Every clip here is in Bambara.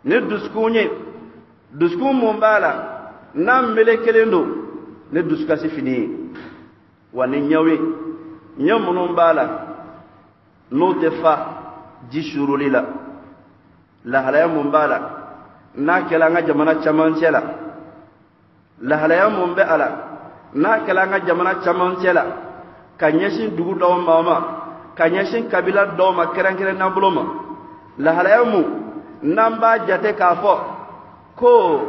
Ni dusukun ye dusukun mun b'a la n'a melekelen don ni dusukasi fini ye, wa ni ɲɛw ye ɲɛ minnu b'a la n'o tɛ fa ji suuruli la. Lahalaya mun b'a la n'a kɛla an ka jamana camancɛ la, lahalaya mun bɛ a la n'a kɛla an ka jamana camancɛ la ka ɲɛsin dugu dɔw maa ma, ka ɲɛsin kabila dɔw ma kɛrɛnkɛrɛnnenya bolo ma, lahalaya mun n'an b'a jate k'a fɔ ko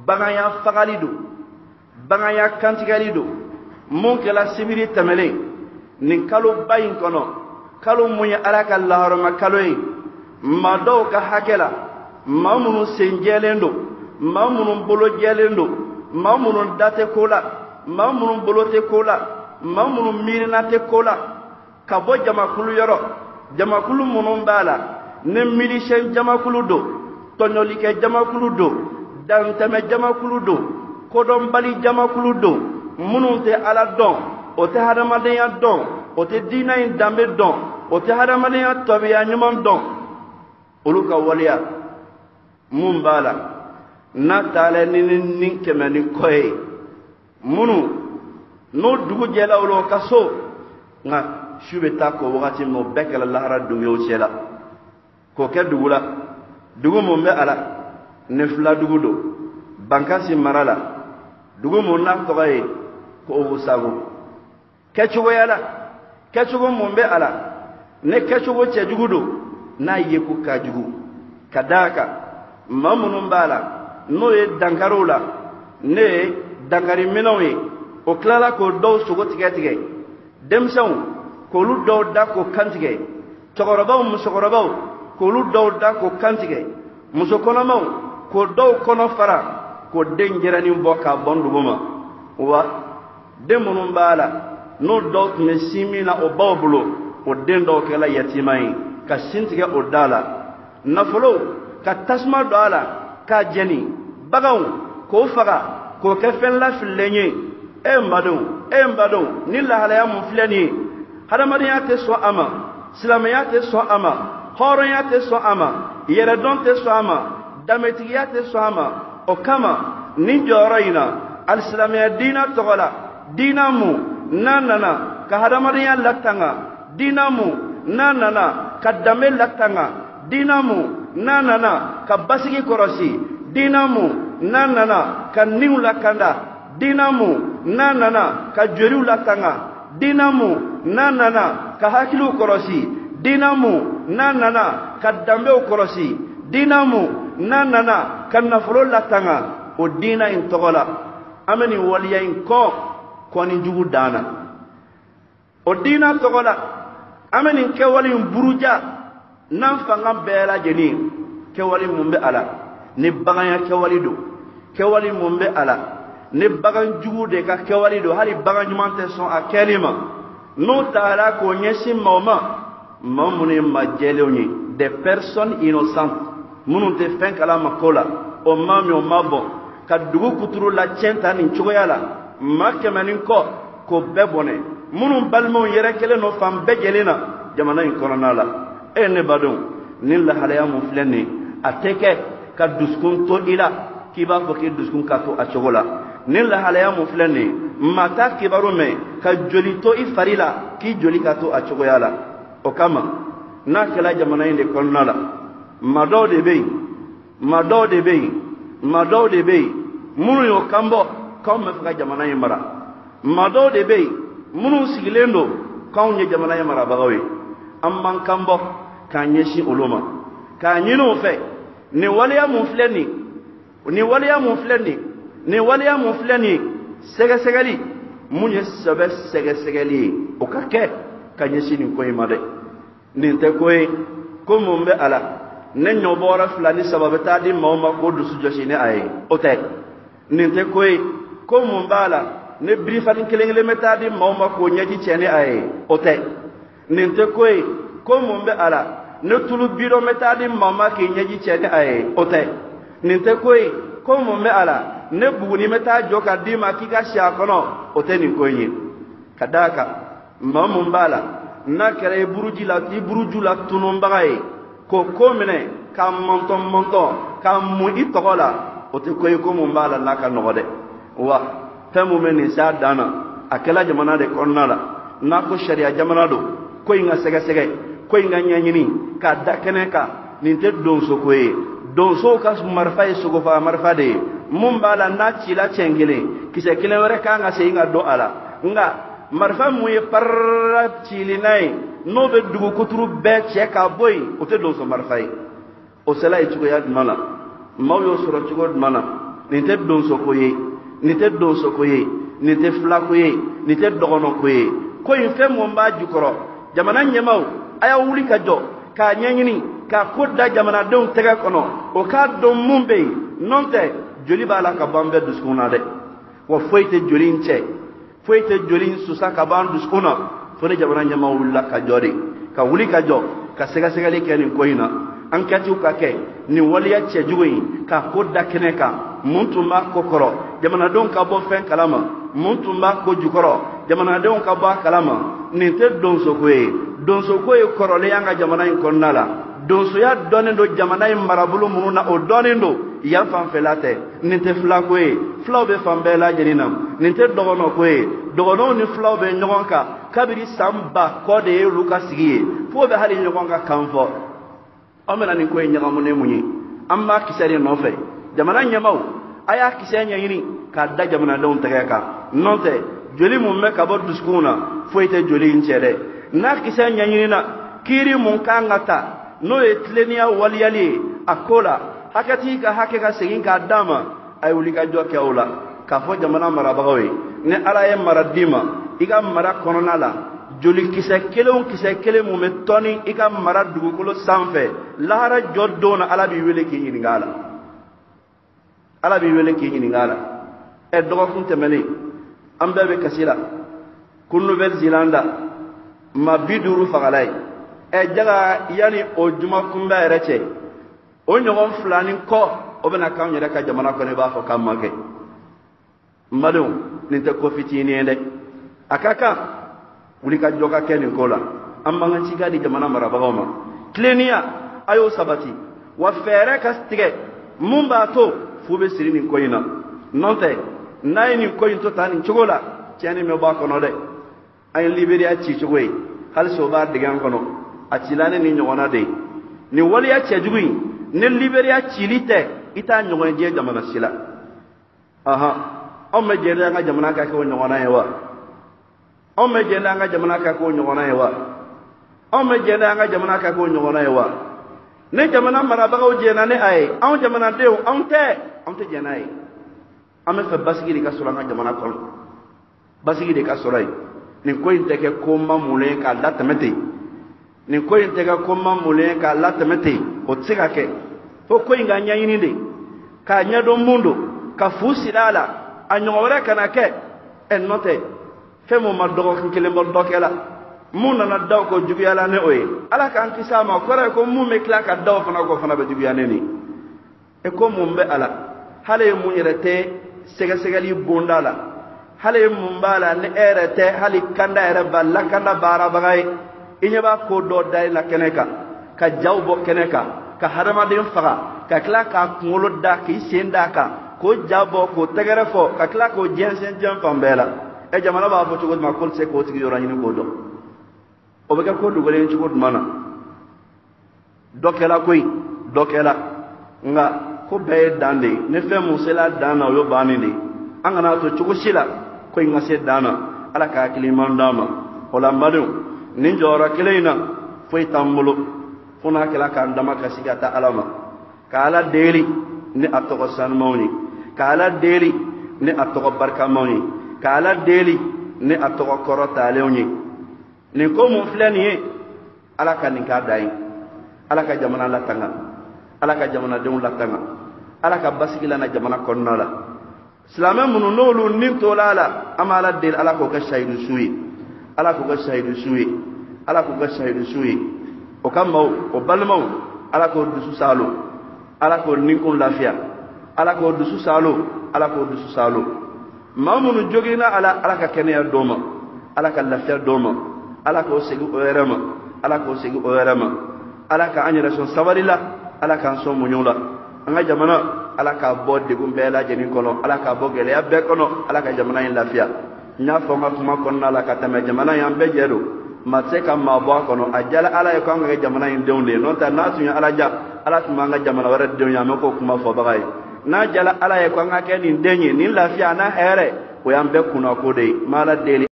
baganya fagali don, baganya kantigɛli don, mun kɛla sibiri tɛmɛlen nin kaloba in kɔnɔ, kalo mun ye Ala ka lahɔrɔma kalo ye, maa dɔw ka hakɛ la, maa minnu sen jɛlen don, maa minnu bolo jɛlen don, maa minnu da tɛ ko la, maa minnu bolo tɛ ko la, maa minnu miirina tɛ ko la, ka bɔ jamakulu yɔrɔ, jamakulu minnu b'a la ni milisiyɛn jamakulu don, tɔɲɔlikɛ jamakulu don, dantɛmɛ jamakulu don, kodɔnbali jamakulu don, minnu tɛ Ala dɔn, o tɛ hadamadenya dɔn, o tɛ diinɛ in danbe dɔn, o tɛ hadamadenya tabiya ɲuman dɔn, olu ka waleya mun b'a la n'a taala ni ni 100 ni kɔ ye, minnu n'o dugu jɛla olu ka so, nka su bɛ taa ko wagati min o bɛɛ kɛla lahara dungew cɛ la, k'o kɛ dugu la, dugu mun bɛ a la ni fila dugu don, Bankasi mara la, dugu mun n'a tɔgɔ ye ko Ogosago. Kɛcogoya la, kɛcogo mun bɛ a la ne kɛcogo cɛjugu don, n'a ye ko ka jugu, ka d'a kan maa minnu b'a la n'o ye dankariw la, ne ye dankariminɛnw ye, o tilala k'o dɔw sogo tigɛ tigɛ, denmisɛnw k'olu dɔw da k'o kantigɛ, cɛkɔrɔbaw musokɔrɔbaw k'olu dɔw da k'o kantigɛ, muso kɔnɔmaw k'o dɔw kɔnɔ fara k'o den jɛrɛnin bɔ k'a bɔn dugu ma. Wa den minnu b'a la n'o dɔw tun bɛ sin min na o baw bolo, o den dɔw kɛla yatima ye ka sin tigɛ o da la, nafolo ka tasuma don a la k'a jɛni, baganw k'o faga k'o kɛ fɛn lafililen ye. E n badenw, e n badenw, ni lahalaya mun filɛ nin ye, hadamadenya tɛ sɔn a ma, silamɛya tɛ sɔn a ma, hɔrɔnya tɛ sɔn a ma, yɛrɛdɔn tɛ sɔn a ma, danbetigiya tɛ sɔn a ma. O kama nin jɔyɔrɔ in na, alisilamɛya diina tɔgɔ la, diina mun n'a nana ka hadamadenya latanga, diina mun n'a nana ka danbe latanga, diina mun n'a nana ka basigi kɔlɔsi, diina mun n'a nana ka niw lakanda, diina mun n'a nana ka joliw latanga, diina mun n'a nana ka hakiliw kɔlɔsi, diina mun n'a nana ka danbew kɔlɔsi, diina mun n'a nana ka nafolo latanga, o diina in tɔgɔ la an bɛ nin waleya in kɔn kɔnni jugu dan na. O diina tɔgɔ la an bɛ nin kɛwale in buruja n'an fanga bɛɛ lajɛlen ye. Kɛwale mun bɛ a la ni baganya kɛwale don, kɛwale mun bɛ a la ni bagan jugu de ka kɛwale don, hali bagan ɲuman tɛ sɔn a kɛli ma, n'o taara k'o ɲɛsin maaw ma, maa minnu ye maa jɛlenw ye, des personnes innocentes, minnu tɛ fɛn kalama ko la, o maa min o ma bɔn ka dugu kuturu la tiɲɛ ta nin cogoya la, maa 100 ni kɔ k'o bɛɛ bɔnɛ, minnu balimaw yɛrɛ kɛlen don fan bɛɛ jɛlen na jamana in kɔnɔna la. E ne badenw, nin lahalaya mun filɛ nin ye, a tɛ kɛ ka dusukun to i la k'i b'a fɔ k'i dusukun ka to a cogo la. Nin lahalaya mun filɛ nin ye, maa t'a kibaru mɛn ka joli to i fari la k'i joli ka to a cogoya la. O kama n'a kɛla jamana in de kɔnɔna la, maa dɔw de bɛ yen, maa dɔw de bɛ yen, maa dɔw de bɛ yen minnu y'o kan bɔ k'anw bɛ fɛ ka jamana in mara, maa dɔw de bɛ yen minnu sigilen don k'anw ye jamana in marabagaw ye, an b'an kan bɔ k'an ɲɛsin olu ma, k'a ɲini u fɛ nin waleya mun filɛ nin, nin waleya mun filɛ nin, nin waleya mun filɛ nin ye, sɛgɛsɛgɛli mun ye sɛbɛ sɛgɛsɛgɛli ye, o ka kɛ ka ɲɛsin nin ko in ma dɛ. Nin tɛ ko ye ko mun bɛ a la ne ɲɔbɔra 2 ni 3 bɛ taa di maaw ma k'o dusu jɔsi ni a ye, o tɛ. Nin tɛ ko ye ko mun b'a la ne birifani kelen kelen bɛ taa di maaw ma k'o ɲɛji cɛ ni a ye, o tɛ. Nin tɛ ko ye ko mun bɛ a la ne tulu bidɔn bɛ taa di maa ma k'i ɲɛji cɛ ni a ye, o tɛ. Nin tɛ ko ye ko mun bɛ a la ne buguni bɛ taa jɔ ka d'i ma k'i ka si a kɔnɔ, o tɛ nin ko in ye. Ka d'a kan maa mun b'a la n'a kɛra i buruji la, i buruju la tununbaga ye, k'o ko minɛ k'a mɔntɔn mɔntɔn k'a mun i tɔgɔ la, o tɛ ko ye ko mun b'a la n'a ka nɔgɔ dɛ. Wa fɛn mun bɛ nin s'a dan na, a kɛla jamana de kɔnɔna la, n'a ko sariya jamana don, ko in ka sɛgɛsɛgɛ, ko in ka ɲɛɲini k'a da kɛnɛ kan. Nin tɛ donsoko ye. Donsow ka marifa ye sogofaga marifa de ye, mun b'a la n'a cila cɛn kelen, kisɛ kelen wɛrɛ kan ka segin ka don a la. Nka marifa mun ye parara cili n'a ye, n'o bɛ dugu kuturu bɛɛ cɛ ka bɔ yen, o tɛ donso marifa ye. O sela ye cogoya jumɛn na? Maaw y'o sɔrɔ cogo jumɛn na? Nin tɛ donsoko ye, nin tɛ donsoko ye, nin tɛ filako ye, nin tɛ dɔgɔnɔko ye. Ko in fɛn mun b'a jukɔrɔ, jamana ɲɛmaaw a y'a wuli ka jɔ k'a ɲɛɲini, k'a ko da jamanadenw tɛgɛ kɔnɔ, o k'a dɔn mun bɛ yen. N'o tɛ, joli b'a la ka bɔ an bɛɛ dusukun na dɛ. Wa foyi tɛ joli in cɛ, foyi tɛ joli in susa ka bɔ an dusukun na, fo ni jamana ɲɛmaaw wulila ka jɔ de, ka wuli ka jɔ ka sɛgɛsɛgɛli kɛ nin ko in na. Ankɛtiw ka kɛ nin waleya cɛjugu in, k'a ko da kɛnɛ kan. Mun tun b'a ko kɔrɔ? Jamanadenw ka bɔ fɛn kalama. Mun tun b'a ko jukɔrɔ? Jamanadenw ka bɔ a kalama. Nin tɛ donsoko ye. Donsoko ye kɔrɔlen an ka jamana in kɔnɔna la. Donsoya dɔnnen don jamana in marabolo minnu na, o dɔnnen don yan fanfɛla tɛ. Nin tɛ filako ye, filaw bɛ fan bɛɛ lajɛlen na. Nin tɛ dɔgɔnɔko ye, dɔgɔnɔw ni filaw bɛ ɲɔgɔn kan kabini san ba kɔ de ye olu ka sigi ye, f'o bɛ hali ɲɔgɔn ka kan fɔ. An bɛna nin ko in ɲagamu ni mun ye? An b'a kisɛ de nɔfɛ. Jamana ɲɛmaaw, a y'a kisɛ ɲɛɲini k'a da jamanadenw tɛgɛ kan. N'o tɛ, joli mun bɛ ka bɔ dusukun na, foyi tɛ joli in cɛ dɛ. N'a kisɛ ɲɛɲinina, kiiri mun kan ka ta, n'o ye tilennenya waleyali ye a ko la, hakɛtigi ka hakɛ ka segin k'a d'a ma, a ye wulikajɔ kɛ o la. K'a fɔ jamana marabagaw ye, ni Ala ye mara d'i ma, i ka mara kɔnɔna la, joli kisɛ kelen o kisɛ kelen mun bɛ tɔni i ka mara dugukolo sanfɛ, lahara jɔ don na, Ala b'i wele k'i ɲininka a la. Ala b'i wele k'i ɲininka a la. Ɛ, dɔgɔkun tɛmɛnen, an bɛɛ bɛ kasi la ko Nouvelle Zélande maa 50 fagala ye. Ɛ, jaga yanni o juma kunbɛn yɛrɛ cɛ, o ɲɔgɔn 2 ni kɔ, o bɛna k'anw yɛrɛ ka jamana kɔnɔ, i b'a fɔ k'an ma kɛ. N badenw, nin tɛ ko fitinin ye dɛ. A ka kan wulikajɔ ka kɛ nin ko la. An b'an ka cikan di jamana marabagaw ma, tilennenya a y'o sabati, wa fɛɛrɛ ka tigɛ mun b'a to fu bɛ siri nin ko in na. N'o tɛ, n'a ye nin ko in to tan nin cogo la, tiɲɛni bɛ bɔ a kɔnɔ dɛ. An ye Liberiya ci cogo ye, halisa o b'a dingɛ kɔnɔ, a cila ni nin ɲɔgɔnna de ye. Nin waleya cɛjugu in, ni Liberiya cili tɛ, i t'a ɲɔgɔn ye diɲɛ jamana si la. Ahan, anw bɛ jɛn an ka jamana ka kɛ o ɲɔgɔnna ye wa? Anw bɛ jɛn an ka jamana ka kɛ o ɲɔgɔnna ye wa? Anw bɛ jɛn an ka jamana ka kɛ o ɲɔgɔnna ye wa? Ni jamana marabagaw jɛnna ni a ye, anw jamanadenw, anw tɛ jɛn n'a ye. An bɛ fɛ basigi de ka sɔrɔ an ka jamana kɔnɔ, basigi de ka sɔrɔ yen. Nin ko in tɛ kɛ ko mamulen ye k'a latɛmɛ ten. Nin ko in tɛ kɛ ko mamulen ye k'a latɛmɛ ten, o tɛ se ka kɛ. Fo ko in ka ɲɛɲini de, k'a ɲɛdɔn mun don, ka fu siri a la, a ɲɔgɔn wɛrɛ kana kɛ. Ɛ, n'o tɛ, fɛn mun ma dɔgɔkun kelen bɔ dɔ kɛ la, mun nana da o kɔ juguya la ni o ye, Ala k'an kisi a ma. O kɔrɔ ye ko mun bɛ tila ka da o fana kɔ fana bɛ juguya ne nin. E, ko mun bɛ a la, hali mun yɛrɛ tɛ sɛgɛsɛgɛli bonda la, hali mun b'a la ni e yɛrɛ tɛ hali kanda yɛrɛ ba lakanda baarabaga ye, i ɲɛ b'a ko dɔ da i la kɛnɛ kan, ka jaw bɔ kɛnɛ kan, ka hadamaden faga, ka tila k'a kunkolo da, k'i sen d'a kan, k'o ja bɔ, k'o tɛgɛrɛ fɔ, ka tila k'o jɛnsɛn diɲɛ fan bɛɛ la. Ɛ, jamana b'a fɔ cogo jumɛn k'olu tɛ se k'o tigi yɔrɔ ɲini k'o dɔn? O bɛ kɛ ko dogolen ye cogo jumɛn na? Dɔ kɛla koyi, dɔ kɛla, nka ko bɛɛ ye dan de ye. Ni fɛn mun sela dan na, o y'o bannen de ye. An kana to cogo si la ko in ka se dan na. Ala ka hakili ɲuman d'an ma o la. N badenw, nin jɔyɔrɔ kelen in na, foyi t'an bolo fo n'a kɛla k'an dama kasi ka taa Ala ma, ka Ala deli ni a tɔgɔ sanumanw ye, ka Ala deli ni a tɔgɔ barikamaw ye, ka Ala deli ni a tɔgɔ kɔrɔtalenw ye. Nin ko mun filɛ nin ye, Ala ka nin k'a dan ye. Ala ka jamana latanga, Ala ka jamanadenw latanga, Ala ka basigi lana jamana kɔnɔna la. Silamɛ minnu n'olu ni tola a la, an b'Ala deli, Ala k'o kɛ sahidu su ye, Ala k'o kɛ sahidu su ye, Ala k'o kɛ sahidu su ye. O ka maaw, o balimaw, Ala k'o dusu saalo, Ala k'o ninkun lafiya, Ala k'o dusu saalo, Ala k'o dusu saalo. Maa minnu joginna a la, Ala ka kɛnɛya d'o ma, Ala ka lafiya d'o ma, Ala k'o segin o yɛrɛ ma, Ala k'o segin o yɛrɛ ma. Ala ka an yɛrɛ sɔn sabali la, Ala k'an sɔn muɲu la. An ka jamana, Ala k'a bɔ degun bɛɛ lajɛlen kɔnɔ, Ala k'a bɔ gɛlɛya bɛɛ kɔnɔ, Ala ka jamana in lafiya. N y'a fɔ n ka kuma kɔnɔna la ka tɛmɛ, jamana in, an bɛɛ jɛ don, maa tɛ se ka maa bɔ a kɔnɔ. A jala Ala ye ko an ka kɛ jamana in denw de ye, n'o tɛ n'a tun ye Ala ja, Ala tun b'an ka jamana wɛrɛ denw ye, an bɛ k'o kuma fɔbaga ye. N'a jala Ala ye ko an ka kɛ nin den ye, nin lafiya n'a hɛrɛ, o y'an bɛɛ kunnako de ye. N b'Ala deli.